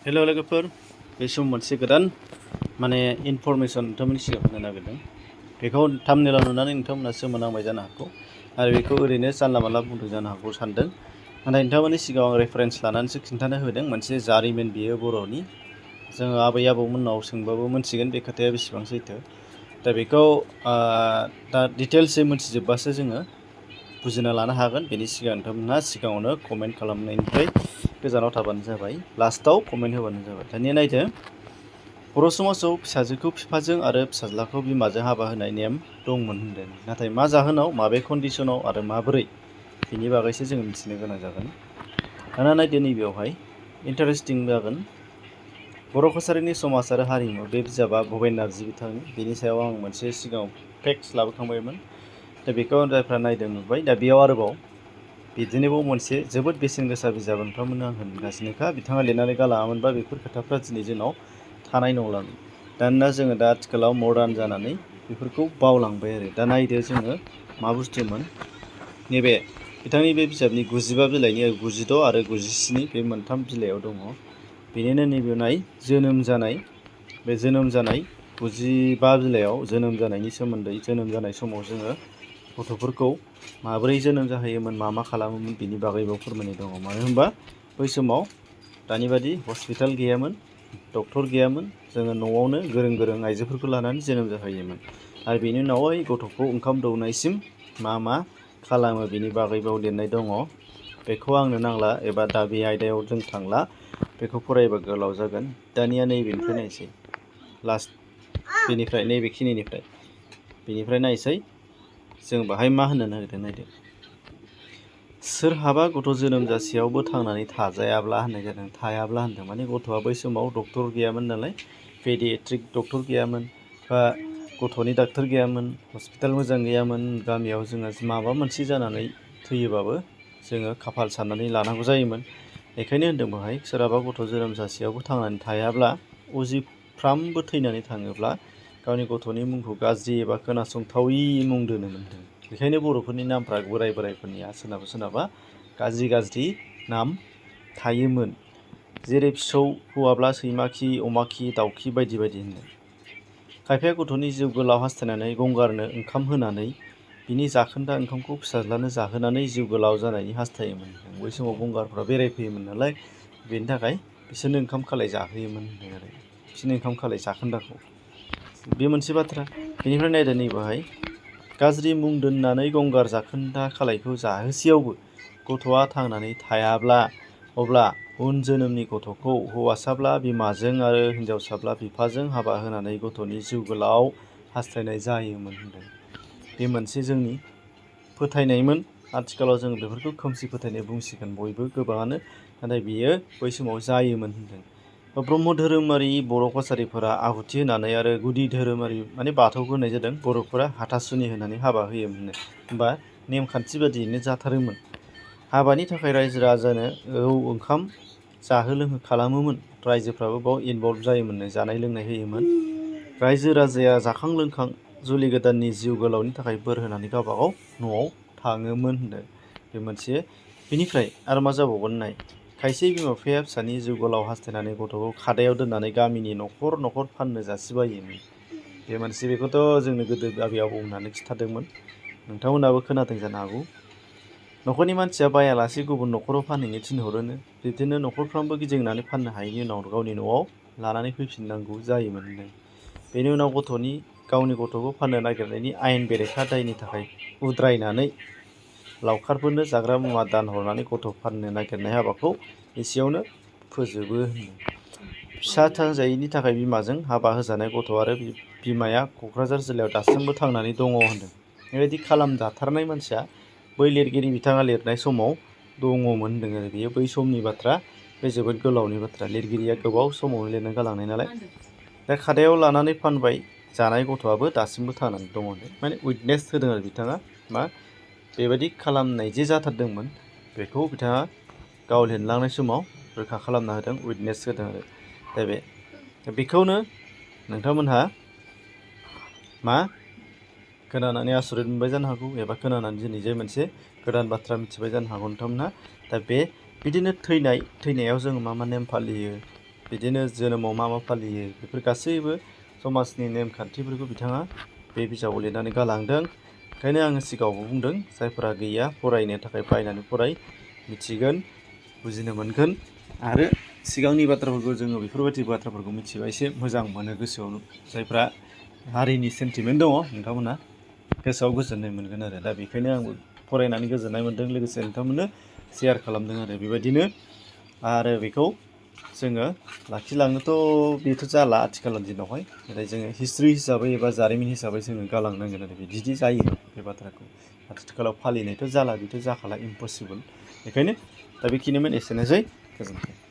Hello लोगोफोर बे सम मोनसे गोदान माने इनफरमेशन नोंथांमोननि सिगाङाव होनो नागिरदों बेखौ थाम्बनेलाव नुनानै नोंथांमोना सोमोनांबाय जानो हागौ आरो बेखौ ओरैनो जानला मानला बुंदों जानो हागौ सानदों नाथाय नोंथांमोननि सिगाङाव आं रेफारेन्स लानानैसो खिन्थानो होदों मोनसे जारिमिन बियो बर'नि जोङो आबै आबौमोननाव सोंबाबो मोनथिगोन बे खोथाया बेसेबां सैथो दा बेखौ दा डिटेल्सै मोनथिजोबबासो जोङो बुजिना लानो हागोन बेनि सिगां नोंथांमोनहा सिगाङावनो कमेन्ट खालामनायनिफ्राय गोजानाव थाबानो जाबाय लास्टआव कमेन्ट होबानो जाबाय दानिया नायदो बर' समाजाव फिसाजोखौ बिफाजों आरो फिसाज्लाखौ बिमाजों हाबा होनाय नेम दंमोन होनदों नाथाय मा जाहोनाव माबे कन्डिशनाव आरो माबोरै बेनि बागैसो जों मिथिनो गोनां जागोन दाना नायदो नैबेयावहाय इन्टारेस्टिं जागोन बर' कसारिनि समाज आरो हारिमु बे बिजाबा भुपेन नार्जि बिथांनि बेनि सायाव आं मोनसे सिगाङाव टेक्स्ट लाबोखांबायमोन दा बेखौ जायफ्रा नायदों नुबाय दा बेयाव आरोबाव बिदिनोबाव मोनसे जोबोद बेसेन गोसा बिजाब नोंथांमोननो आं होनगासिनोखा बिथाङा लिरनानै गालाङामोनबा बेफोर खोथाफ्रा दिनै जोंनाव थानाय नंलामोन दाना जोङो दा आथिखालाव मडार्न जानानै बेफोरखौ बावलांबाय आरो दा नायदो जोङो मा बुस्थुमोन नैबे बिथांनि बे बिजाबनि 95 बिलाइनि 96 आरो 97 बे मोनथाम बिलाइयाव दङ बेनिनो नैबे नाय जोनोम जानाय बे जोनोम जानाय 95 बिलाइयाव जोनोम जानायनि सोमोन्दै जोनोम जानाय समाव जोङो गथ'फोरखौ माबोरै जोनोम जाहोयोमोन मा खालामोमोन बिनि बागैबो फोरमायनाय दङ मानो होनबा बै समाव दानि बादि हस्पिटाल गैयामोन डक्टर गैयामोन जोङो न'आवनो गोरों गोरों आइजोफोरखौ लानानै जोनोम जाहोयोमोन आरो बेनि उनाव ओइ गथ'खौ ओंखाम दौनायसिम मा खालामो बिनि बागैबो लिरनाय दङ बेखौ आंनो नांला एबा दा बे आयदायाव जों थांला बेखौ फरायबा गोलाव जागोन दानिया नैबेनिफ्राय नायसै लास्ट बेनिफ्राय बेनिफ्राय नायसै जों बाहाय मा होननो नागिरदों नायदो सोरहाबा गथ' जोनोम जासेयावबो थांनानै थाजायाब्ला होननाय जादों थायाब्ला होनदों माने गथ'आ बै समाव डक्टर गैयामोन नालाय पेडियाट्रिक डक्टर गैयामोन बा गथ'नि डाक्टर गैयामोन हस्पिटाल मोजां गैयामोन गामियाव जोङो माबा मोनसे जानानै थैयोबाबो जोङो खाफाल साननानै लानांगौ जायोमोन बेखायनो होनदों बेवहाय सोरहाबा गथ' जोनोम जासेयावबो थांनानै थायाब्ला उजिफ्रामबो थैनानै थाङोब्ला गावनि गथ'नि मुंखौ गाज्रि एबा खोनासंथावै मुं दोनोमोन बेखायनो बर'फोरनि नामफ्रा बोराइफोरनिया सोरनाबा गाज्रि नाम थायोमोन जेरै फिसौ हौवाब्ला सैमा खि अमा खि दाउखि बायदि होनदों खायफाया गथ'नि जिउ गोलाव हास्थायनानै गंगारनो ओंखाम होनानै बिनि जाखोन्दा ओंखामखौ फिसाज्लानो जाहोनानै जिउ गोलाव जानायनि हास्थायोमोन बै समाव गंगारफ्रा बेरायफैयोमन नालाय बेनि थाखाय बिसोरनो ओंखाम खालाय जाहोयोमोन होनदों आरो बिसोरनो ओंखाम खालाय जाखोन्दाखौ बे मोनसे बाथ्रा बेनिफ्राय नायदो नैबाहाय गाज्रि मुं दोननानै गंगार जाखोन्दा खालायखौ जाहोसेयावबो गथ'आ थांनानै थायाब्ला अब्ला उन जोनोमनि गथ'खौ हौवासाब्ला बिमाजों आरो हिनजावसाब्ला बिफाजों हाबा होनानै गथ'नि जिउ गोलाव हास्थायनाय जायोमोन होनदों बे मोनसे जोंनि फोथायनायमोन आथिखालाव जों बेफोरखौ खोमसि फोथायनाय बुंसिगोन बयबो गोबाङानो नाथाय बियो बै समाव जायोमोन होनदों ब्रह्म धोरोमारि बर' कसारिफोरा आहुथि होनानै आरो गुदि धोरोमारि माने बाथौखौ होनाय जादों बर'फोरा हाथासुनि होनानै हाबा होयोमोन होनबा नेमखान्थि बादियैनो जाथारोमोन हाबानि थाखाय रायजो राजानो ओंखाम जाहो लोंहो खालामोमोन रायजोफ्राबो बाव इनभल्भ जायोमोननो जानाय लोंनाय होयोमोन रायजो राजाया जाखां लोंखां जुलि गोदाननि जिउ गोलावनि थाखाय बोर होनानै गावबागाव न'आव थाङोमोन होनदों बे मोनसे बेनिफ्राय आरो मा जाबावगोन नाय खायसे बिमा बिफाया फिसानि जिउ गोलाव हास्थायनानै गथ'खौ खादायाव दोननानै गामिनि न'खर फाननो जासिबायोमोन बे मोनसे बेखौथ' जोंनो गोदो आबै आबौ होननानै खिथादोंमोन नोंथांमोनाबो खोनादों जानो हागौ न'खरनि मानसिया बायालासे गुबुन न'खराव फानहैनो थिनहरोनो बिदिनो न'खरफ्रामबो गिदिंनानै फाननो हायैनि उनाव गावनि न'आव लानानै फैफिननांगौ जायोमोन बेनि उनाव गावनि गथ'खौ फाननो नागिरनायनि आयेन बेरेखा दायनि थाखाय उद्रायनानै लावखारफोरनो जाग्रा मुवा दान हरनानै गथ' फाननो नागिरनाय हाबाखौ एसेयावनो फोजोबो फिसा थाजायैनि थाखाय बिमाजों हाबा होजानाय गथ' आरो बिमाया क'क्राझार जिल्लायाव दासिमबो थांनानै दङ होनदों बेबायदि खालामजाथारनाय मानसिया बै लिरगिरि बिथाङा लिरनाय समाव दङमोन होनदों आरो बेयो बै समनि बाथ्रा बे जोबोद गोलावनि बाथ्रा लिरगिरिया गोबाव समावनो लिरना गालांनाय नालाय दा खादायाव लानानै फानबाय जानाय गथ'आबो दासिमबो थांनानै दङ माने उइटनेस होदों आरो बिथाङा मा बेबायदि खालामनाय जे जाथारदोंमोन बेखौ बिथाङा गाव लिरलांनाय समाव रोखा खालामना होदों उइटनेस होदों आरो दा बेखौनो नोंथांमोनहा मा खोनानानै आसरित मोनबाय जानो हागौ एबा खोनानानै दिनै जे मोनसे गोदान बाथ्रा मिथिबाय जानो हागौ नोंथांमोनहा दा बिदिनो थैनायाव जोङो मा नेम फालियो बिदिनो जोनोमाव मा मा फालियो बेफोर गासैबो समाजनि नेमखान्थिफोरखौ बिथाङा बे बिजाबाव लिरनानै गालांदों। ओंखायनो आङो सिगाङावबो बुंदों जायफोरा गैया फरायनो थाखाय बायनानै फराय, मिथिगोन, बुजिनो मोनगोन आरो सिगांनि बाथ्राफोरखौ जोङो बेफोरबायदि बाथ्राफोरखौ मिथिबा एसे मोजां मोनो गोसोआव। जायफ्रा हारिनि सेन्टिमेन्ट दङ नोंथांमोना गोसोआव गोजोननाय मोनगोन आरो। दा बेखायनो आंबो फरायनानै गोजोननाय मोन्दों, लोगोसे नोंथांमोननो शेयार खालामदों आरो बेबायदिनो। आरो बेखौ जोङो लाखिलांनोथ' बेथ' जाला आथिखालनि दिनावहाय, नाथाय जोङो हिस्ट्रि हिसाबै एबा जारिमिन हिसाबै जोङो गालांनांगोन आरो बिदि जायो बे बाथ्राखौ। आथिखालाव फालिनायथ' जाला, बेथ' जाखाला इम्पसिबोल। बेखायनो दा बेखिनिमोन, एसेनोसै, गोजोन्थों।